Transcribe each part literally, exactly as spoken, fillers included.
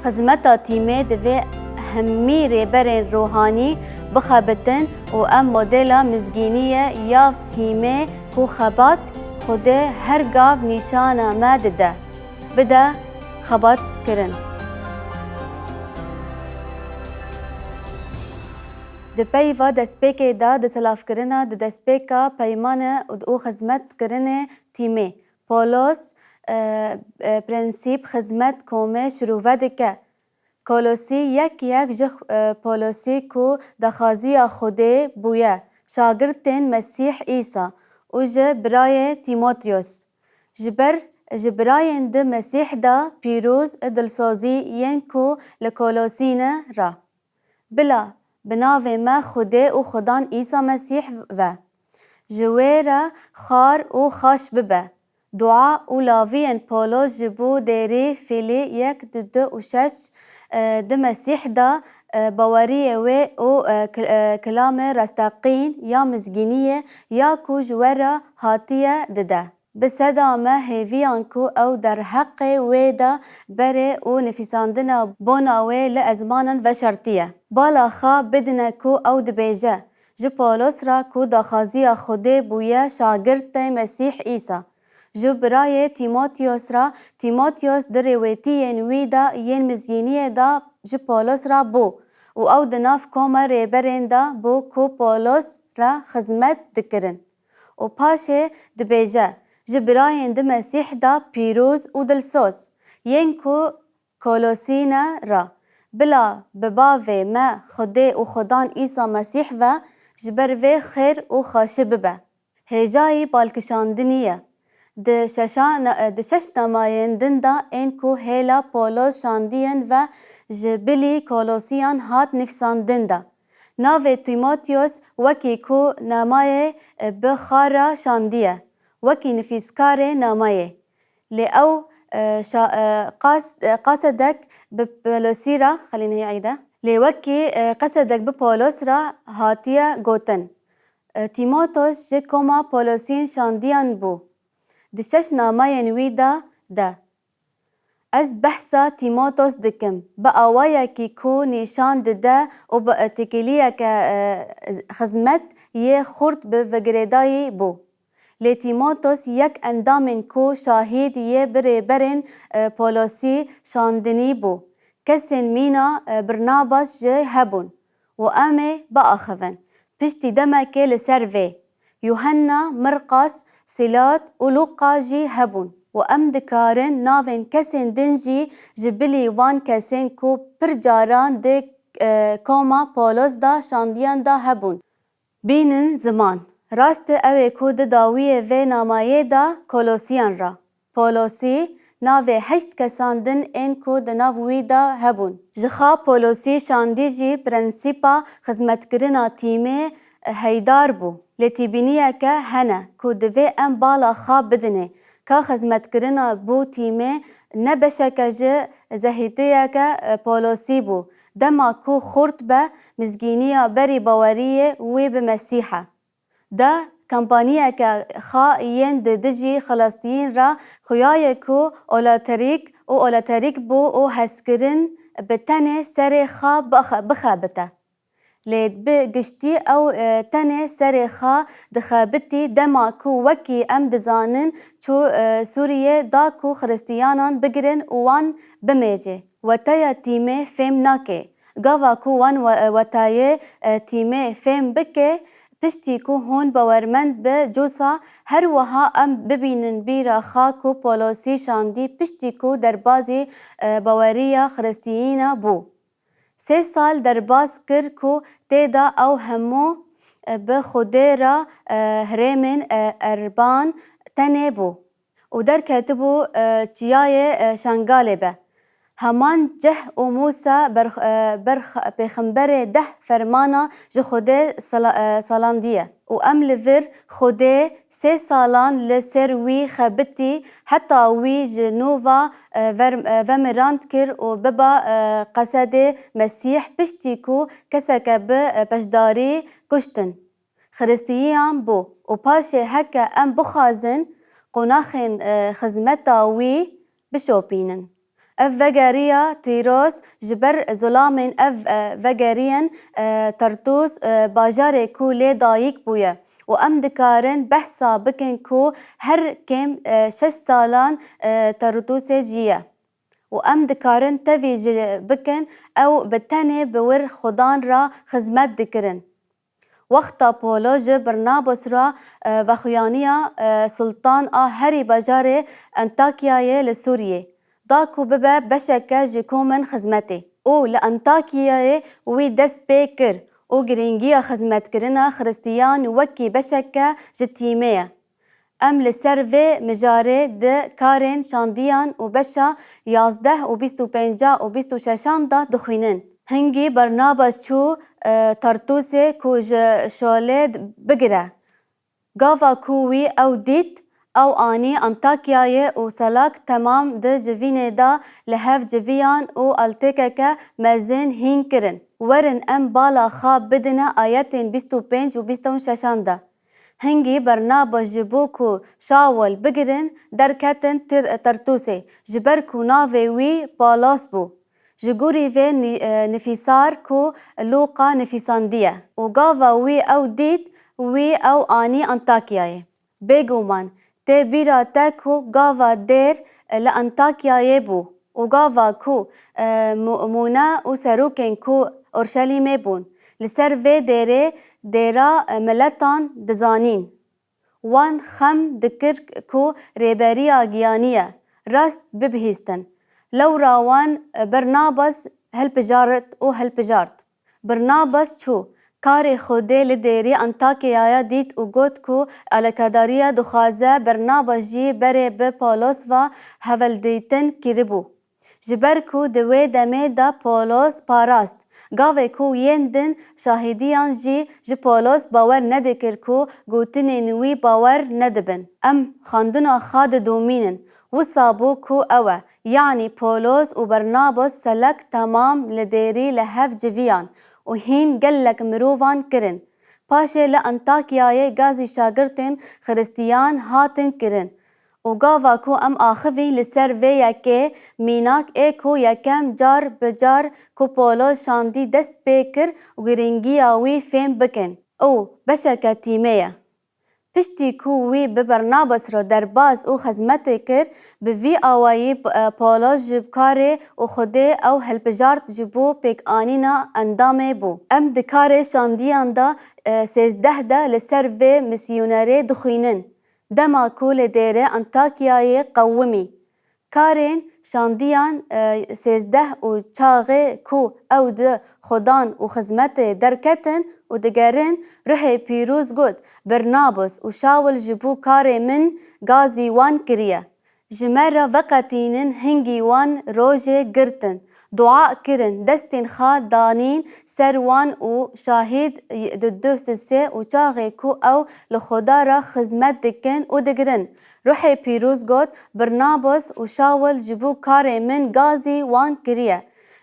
Xizmeta tîmê divê hemî rêberên ruhanî bixebitin û ev modela mizgînî ye ya tîmê ku xebat Xwedê her gav nîşana me dide. Bide xebatkirin. Di peyva destpêkê de, di silavkirina di destpêka peymane û xizmetkirinê tîmê, Polos, e, e, prensîp xizmet komê şirove dike. Kolosî yek yek ji, e, Polosî ku daxwaziya Xwedê bûye, şagirtên Mesîh Îsa û ji birayê Tîmotiyos. Ji ber, ji birayên di Mesîh de pîroz û dilsozî yên ku li Kolosî ne re. Bila bi navê me Xwedê û Xudan Îsa Mesîh ve. Ji wê re xar û xaş bibe. Dua û laviyên Polos ji bo dêrî Fîlî yek, du, du û şeş, e, di Mesîh de, e, baweriyê wê û, e, ki-, e, kilamê rasteqîn ya mizgîniyê ya ku ji we re hatiye dide. Bi seda me hêviyan ku ew derheqê wê de berê û nivîsandina bona wê li ezmanan veşartiye. Bala xwe bidine ku ew dibêje, ji Polos re ku daxwaziya Xwedê bûye şagirtê Mesîh Îsa. Ji birayê Tîmotiyos re, Tîmotiyos di rêwêtiyên wî de yên mizgîniyê de ji Polos re bû û ew di nav koma rêberên de bû ku Polos re xizmet dikirin. Û paşê dibêje, ji birayên di Mesîh de pîroz û dilsoz, yên ku Kolosî ne re, bila bi bavê me Xwedê û Xudan Îsa Mesîh ve ji ber vê xêr û xweşî bibe. Hêjayî balkişandinî ye. Di şeşa-, di şeş namayên din de ên ku hêla Polos şandiyin ve ji bilî Kolosiyan hat nivîsandin de. Navê Tîmotiyos wekî ku namayê, e, bi xwe re şandiye, wekî nivîskarê namayê. Lê ew, e, şa-, e, qas-, e, qasedek bi Polosî re, xelînehî eyde. Lê wekî, e, qasedek bi Polos re hatiye gotin. E, Tîmotos ji koma Polosîn şandiyan bû. Di şeş namayên wî de de. Ez behsa Tîmotos dikim, bi awayekî ku nîşan dide û bi têkiliyeke, e, xizmet yê xurt bi vegirêdayî bû. Lê Tîmotos yek endamên ku şahîd yê bi rêberên, e, Polosî şandinî bû. Kesên mîna, e, Birnabas jî hebûn. û em ê biaxivin. Piştî demekê li ser vê, Yuhenna, Mirqas, Sîlat û Lûqa jî hebûn û em dikarin navên kesên din jî ji bilî van kesên ku pir caran di, e, koma Polos de şandiyan de hebûn. Bînin ziman. Rast e, ew ê ku di dawiyê vê namayê de Kolosiyan re. Polosî navê heşt kesan din ên ku di nav wî de hebûn. Ji xwe Polosî şandî jî prensîpa xizmetkirina tîmê heydar bû. Lê tîbîniyeke hene ku divê em bala xwe bidinê, ka xizmetkirina bo tîmê ne beşeke ji zehîtiyeke Polosî bû. Dema ku xurt be, mizgîniya berî baweriyê wî bi Mesîh e. De kampaniyeke xwe yên di dijî xelastiyîn re xuyaye ku olaterîk û olaterîk bû û hezkirin bi tenê serê xwe bixe-, bixebite. Lê bi giştî ew, e, tenê serê xwe dixebitî dema ku wekî em dizanin çû, e, Sûriyê da ku Xiristiyanan bigirin û wan bimêje. Weteya tîmê fêm nake. Gava ku wan we-, wetayê, e, tîmê fêm bike, piştî ku hûn bawermend bi cosa, her wiha em bibînin bîra xwe ku Polosî şandî piştî ku derbazî, e, baweriya Xiristiyîna bû. Sê sal derbas kir ku tê de ew hemû, e, bi Xwedê re, e, herêmên, e, erban tenê bû. û derketibû, e, çiyayê, e, Şengalê be. Heman cih û Mûsa berx-, e, berx-, pêxemberê deh fermana ji Xwedê sala-, e, salandiye. Û em li vir Xwedê sê salan li ser wî xebitî, heta wî ji nû ve, e, ver-, e, vemirand kir û biba, e, qesedê Mesîh piştî ku keseke bi, e, beşdarî kuştin. Xiristiyan bû û paşê heke em bixwazin qonaxên, e, xizmeta wî bişopînin. Ev vegeriya Tîroz ji ber zilamên ev, e, vegeriyên, e, Tertûs, e, bajarê ku lê dayik bûye û em dikarin behsa bikin ku her kêm, e, şeş salan, e, Tertûsê jiye û em dikarin tevî jî bikin ew bi tenê bi wir xudan re xizmet dikirin. Wexta Polo ji Barnabas re, e, vexuyaniya, e, sultan a herî bajarê Antakyayê li Sûriyê da ku bibe beşeke ji komên xizmetê û li Antakyayê wî dest pê kir û girîngiya xizmetkirina Xiristiyan wekî beşeke ji tîmê ye. Em li ser vê mijarê di karên şandiyan û beşa yazdeh û bîst û pênca û bîst û şeşan de dixwînin. Hingî Barnabas çû, e, Tartûsê ku ji şolê bigire. Gava ku wî ew dît, ew anî Antakyayê û selak temam di civînê de li hev civiyan û altêkeke mezin hîn kirin. Werin em bala xwe bidine ayetên bîst û pênc û bîst û şeşan de. Hingî Barnabas ji bo ku Şawul bigirin, derketin Tir-, Tartûsê, ji ber ku navê wî Polos bû. Ji gorî vê nî-, e, nifîsar ku Lûqa nifîsandiye û gava wî ew dît, wî ew anî Antakyayê. Bêguman, tê bîra te ku gava dêr, e, li Antakyayê bû û gava ku, e, mû-, mûne û serokên ku Orşelîmê bûn, li ser vê dêrê dêra, e, miletan dizanîn. Wan xem dikir ku rêberiya giyanî ye, rast bibihîstin. Lewra wan, e, Barnabas hilpijart û hilpijart. Barnabas çû, karê Xwedê li dêrî Antakyaya dît û got ku alakadariya dixwaze, Barnabas jî berê bi Polos ve heveldîtin kiribû. Ji ber ku di wê demê de Polos parast, gavê ku yên din şahîdiyan jî ji Polos bawer nedikir ku gotinên wî bawer nedibin. Em xwendina xwe didomînin. Wisa bû ku ew e, yanî Polos û Barnabas selek temam li dêrî li hev civiyan û hîn gelek mirovan kirin. Paşê li Antakyayê gazî şagirtên Xiristiyan hatin kirin. Û gava ku em axivî li ser vê yekê mînak ê ku yekem car bi car ku Polos şandî dest pê kir û girîngiya wî fêm bikin û beşeke tîmê ye. Piştî ku wî bi Barnabas re derbaz û xizmetê kir, bi vî awayî P-, e, Polos ji karê û Xwedê ew hilpijart ji bo pêkanîna endamê bû. Em di karê şandiyan de, e, sêzdeh de li ser vê misyonerê dixwînin. Dema ku li dêrê Antakyayê qewimî, karên şandiyan, e, sêzdeh û çaxê ku ew di xudan û xizmetê derketin û digerin, Ruhê Pîroz got, Barnabas û Şawul ji bo karê min gazî wan kiriye. Ji me re veqetînin. Hingî wan rojê girtin, dua kirin, destên xwe danîn ser wan û şahîd di du sisê û çaxê ku ew li Xuda re xizmet dikin û digirin. Ruhê Pîroz got, Barnabas û Şawul ji bo karê min gazî wan kiriye.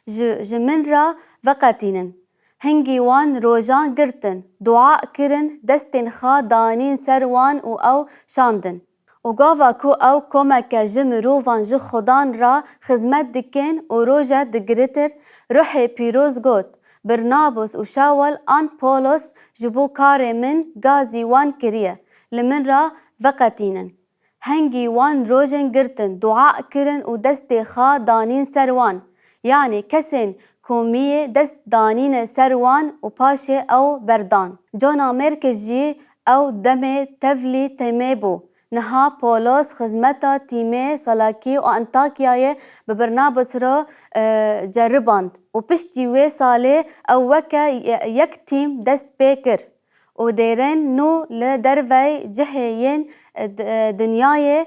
Ji, ji min re veqetînin. Hingî wan rojan girtin, dua kirin, destên xwe danîn ser wan û ew şandin. Û gava ku ew komeke ji mirovan ji xudan re xizmet dikin û roje digiritir, Ruhê Pîroz got, Barnabas û Şawul an Polos ji bo karê min gazî wan kiriye, li min re veqetînin. Hengî wan rojên girtin, dua kirin û destê xwe danîn ser wan. Yanî kesên komiyê dest danîne ser wan û paşê ew berdan. John Mark jî ew demê tevlî têmê bû. Niha Polos xizmeta tîmê salakî û Antakyayê bi Barnabas re, e, ceriband û piştî wê salê ew weke ye-, yek tîm dest pê kir û dêrên nû li dervey cihê yên, e, d-, e, dinyayê,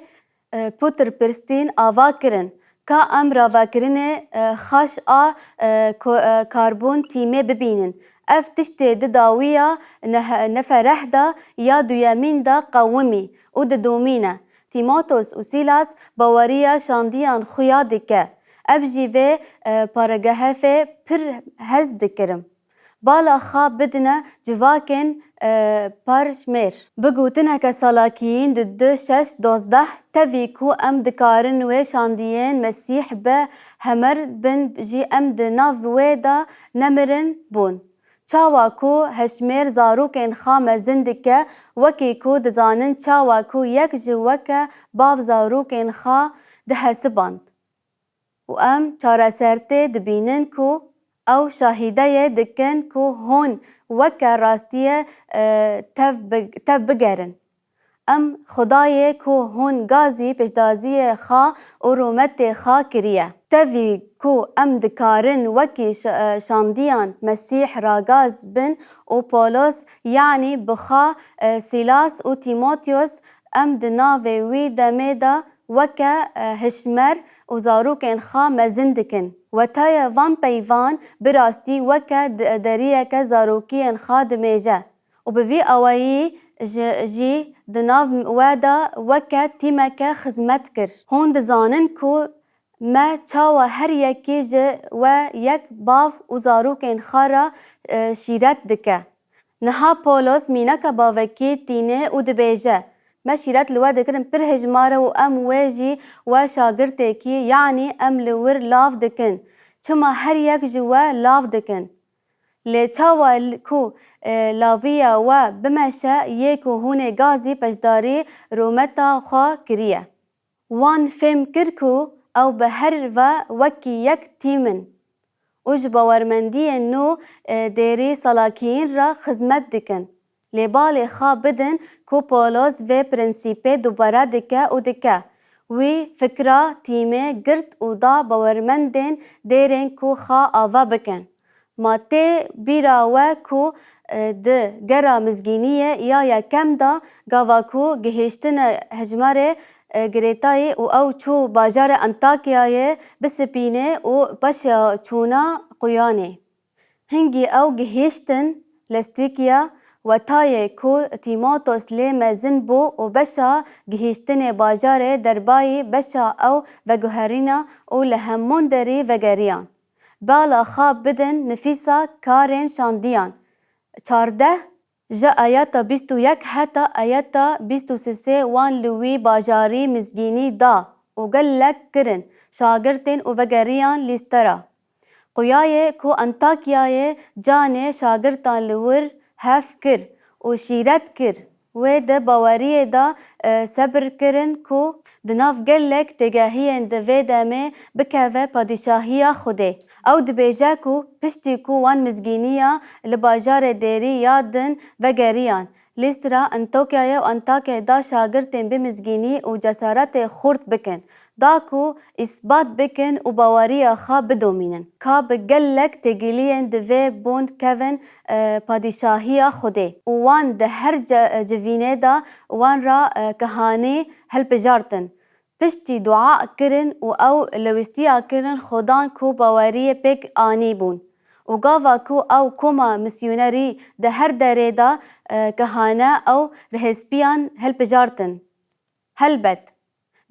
e, pûtirpirstîn ava kirin. Ka em ravekirinê, e, xaş a, e, ko-, e, karbon tîmê bibînin. Ev tiştê di dawiya neh-, nefereh de ya duyemîn de qewimî û didomîne. Tîmoteos û Sîlas baweriya şandiyan xuya dike. Ev jî vê, e, paregehefê pir hez dikirim. bala xwe bidine civakên, e, parşmêr. Bi gotineke salakiyîn di du şeş dozdeh, tevî ku em dikarin wê şandiyên Mesîh bi hemir bin jî em di nav wê de nemirin bûn. Çawa ku hejmêr zarokên xwe mezin dike, wekî ku dizanin çawa ku yek ji weke bav zarokên xwe dihesiband. Û em çaresertê dibînin ku ew şahîdeyê dikin ku hûn weke rastiyê, e, tev bi-, tev bigerin. Em Xwedayê ku hûn gazî pêşdaziyê xwe û rûmetê xwe kiriye. Tevî ku em dikarin wekî ş-, e, şandiyan Mesîh ragaz bin û Polos, yanî bi xwe, e, Sîlas û Tîmotiyos, em di navê wî demê de weke, e, hişmer û zarokên xwe mezin dikin. Wetaya van peyvan bi rastî weke de-, deriyeke zarokiyên xwe dimêje û bi vî awayî ji-, jî di nav we de weke tîmeke xizmet kir. Hûn dizanin ku me çawa her yekî ji we yek bav û zarokên xwe re, e, şîret dike. Niha Polos mînaka bavekî tîne û dibêje, me şîret li we dikirin pir hejmar e û em wê jî we şagirtekî, yanî em li wir lav dikin. Çima her yek ji we lav dikin? Lê çawa l-, ku, e, laviya we bimeşe yê ku hûn ê gazî pejdarî rûmeta xwe kiriye? Wan fêm kir ku ew bi her ve wekî yek tîm in û ji bawermendiyên nû, e, dêrî salakiyîn re xizmet dikin. Lê balê xwe bidin ku Polos vê prensîpê dubare dike û dike, wî fikra tîmê girt û da bawermendên dêrên ku xwe ava bikin. Ma tê bîra we ku, e, di gera mizgîniyê ya yekem de gava ku gihiştine hejmarê, e, girêdayî û ew çû bajarê Antakyayê bisipîne û paşa çûna quyanê. Hingî ew gihiştin Lestîkya, wetayê ku Tîmotos lê mezin bû û beşa gihiştinê bajarê derbayî beşa ew veguherîna û li hemûn derî vegeriyan. Bala xwe bidin nifîsa karên şandiyan. Çardeh, ji ayeta bîst û yek heta ayeta bîst û sê wan li wî bajarî mizgînî da û gelek kirin şagirtên û vegeriyan Lîstera. Quyayê ku Antakyayê canê şagirtan li wir heft kir û şîret kir. Wê di baweriyê de, e, sebir kirin ku di nav gelek têgehiyên di vê demê bikeve padîşahiya Xwedê. Ew dibêje ku piştî ku wan mizgîniya li bajarê dêrî ya din vegeriyan, Lîstra, Antakyayê û Antakyayê da şagirtên bi mizgînî û cesaretê xurt bikin. Da ku îsbat bikin û baweriya xwe bidomînin. Ka bi gelek têgiliyên divê bûn kevin, e, padîşahiya Xwedê û wan di her ce-, civînê de wan re, e, kehanî hilbijartin. Piştî dua kirin û ew li wîstiya kirin Xudan ku baweriyê pêk anî bûn û gava ku ew koma misyonerî di her derê de, e, kehane ew rihêspiyan hilbijartin. Helbet,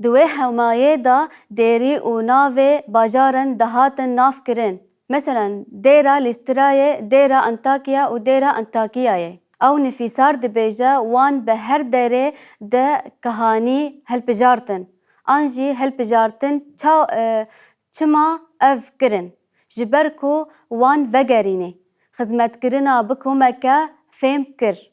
di wê hemayê de dêrî û navê bajarin dihatin navkirin. Meselen, dêra Lîstrayê, dêra Antakya û dêra Antakyayê. Ew nifîsar dibêje, wan bi her derê de kehanî hilbijartin. An jî hilbijartin ça-, e, çima ev kirin? Ji ber ku wan vegerînê, xizmetkirina bi komeke fêm kir.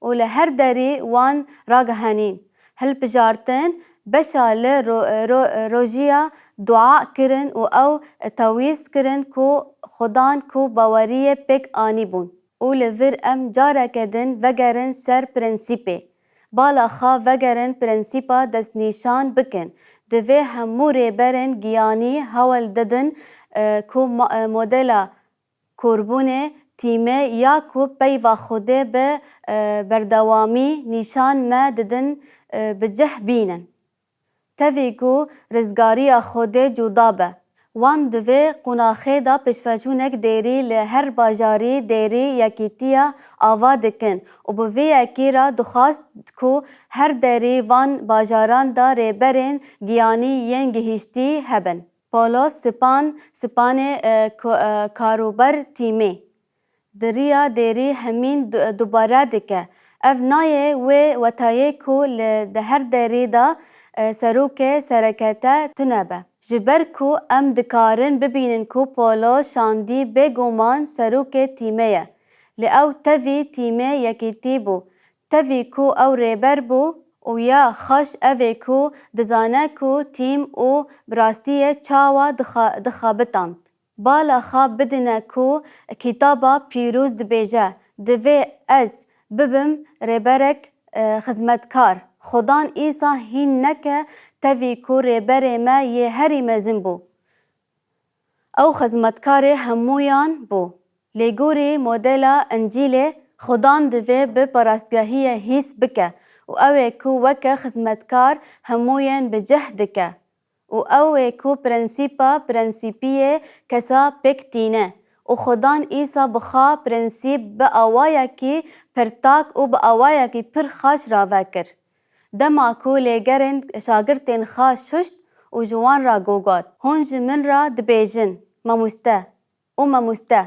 û li her derî wan ragihanîn. Hilbijartin beşa li ro-, ro-, rojiya dua kirin û ew tawîz kirin ku Xudan ku baweriyê pêk anîbûn. Û li vir em careke din vegerin ser prensîpê. Bala xwe vegerin prensîpa destnîşan bikin. Divê hemû rêberên giyanî hewl didin, e, ku ma-, e, modela korbûnê tîmê ya ku peyva Xwedê bi, e, berdewamî nîşan me didin, e, bi cih bînin. Tevî ku rizgariya Xwedê cuda be. Wan di vê qonaxê de pêşveçûnek dêrî li her bajarî dêrî yekîtiya ava dikin û bi vê yekê re dixwest ku her derî van bajaran de rêberên giyanî yên gihiştî hebin. Polos Sipan, Sipanê, e, ko-, e, karûber tîmê. di riya dêrî hemîn du- dubare dike. Ev nayê wê wetayê ku li di her derî de, e, serokê serekete tune be. Ji ber ku em dikarin bibînin ku Polo Şandî bêguman serokê tîmê ye. Lê ew tevî tîmê yekîtî bû. Tevî ku ew rêber bû û ya xweş ev ê ku dizane ku tîm û bi rastiyê çawa dixa- dixebitand. Bala xwe bidine ku Kitaba Pîroz dibêje, divê ez bibim rêberek, e, xizmetkar. Xudan Îsa hîn neke tevî ku rêberê me yê herî mezin bû. Ew xizmetkarê hemûyan bû. Lê gorî modela Încîlê, Xudan divê bi parastgehiyê hîs bike û ew ê ku weke xizmetkar hemûyên bi cih dike. Û ew ê ku prensîpa prensîpiyê kesa pêk tîne. Û Xudan Îsa bi xwe prensîp bi awayekî pir tak û bi awayekî pir xweş rave kir. Dema ku lêgerên şagirtên xwe şuşt û ji wan re gogot, hûn ji min re dibêjin, Mamoste û mamoste,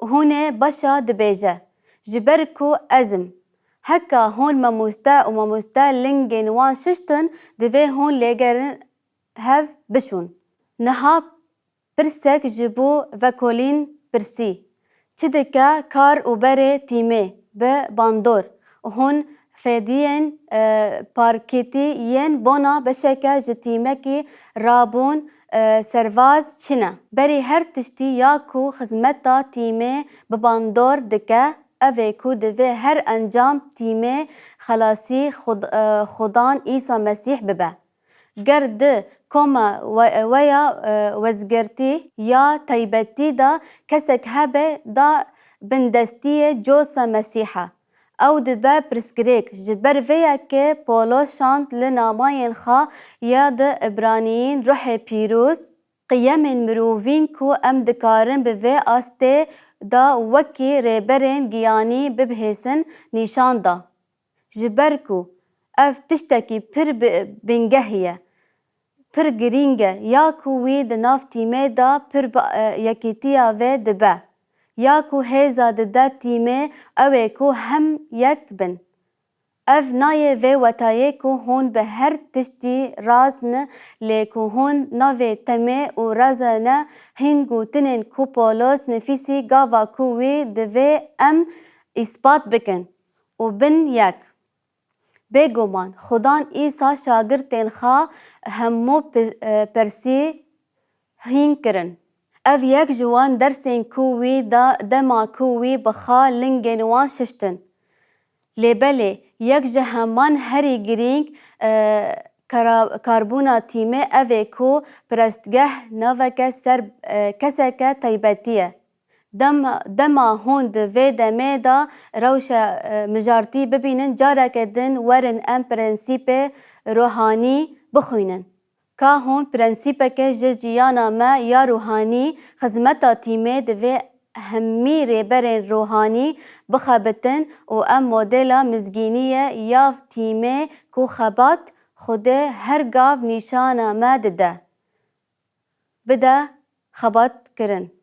û hûn ê beşa dibêje, ji ber ku ez im. Heka hûn mamoste û mamoste lingên wan şuştin, divê hûn lêgerin hev bişûn. Niha pirsek ji bo Vekolîn pirsî, çi dike kar û berê tîmê bi bandor? Hûn fediyên, e, parkêtî yên bona beşeke ji tîmekî rabûn, e, serbaz çi ne? Berî her tiştî ya ku xizmeta tîmê bi bandor dike, ev ê ku divê her encam tîmê xelasî Xud-, e, Xudan Îsa Mesîh bibe. Ger di koma we-, we ya, e, wezgirtî ya taybetî de kesek hebe da bindestiyê cosa Mesîha, ew dibe pirsgirêk. Ji ber vê yekê Polo şand li namayên xwe ya di Ibraniyîn, Ruhê Pîroz, qiyemên mirovîn ku em dikarin bi vê astê de wekî rêberên giyanî bibihêzin nîşan da. Ji ber ku ev tiştekî pir bi-, bingehî ye, pir girîng e, ya ku wî di nav tîmê de pir bi, e, yekîtiya vê dibe, ya ku hêza dide tîmê, ew ê ku hem yek bin. Ev nayê vê wetayê ku hûn bi her tiştî razn, lê ku hûn navê temê û razane hîn gotinên ku Polos nifîsî gava ku wî divê em îspat bikin û bin yek. Bêguman, Xudan Îsa şagirtên xwe hemû pi-, e, pirsî hîn kirin. Ev yek ji wan dersên ku wî da dema ku wî bi xwe lingên wan şiştin. Lê belê, yek ji heman herî girîng, e, kara-, karbûna tîmê ev ê ku pirestgeh naveke ser, e, keseke taybetî ye. Dem-, dema hûn di vê demê de rewşa, e, mijartî bibînin, careke din werin em prensîpê ruhanî bixwînin. Ka hûn prensîpeke ji jiyana me ya ruhanî, xizmeta tîmê, divê hemî rêberên ruhanî bixebitin û em modela mizgîniyê ya tîmê ku xebat Xwedê her gav nîşana me dide. Bide xebat kirin.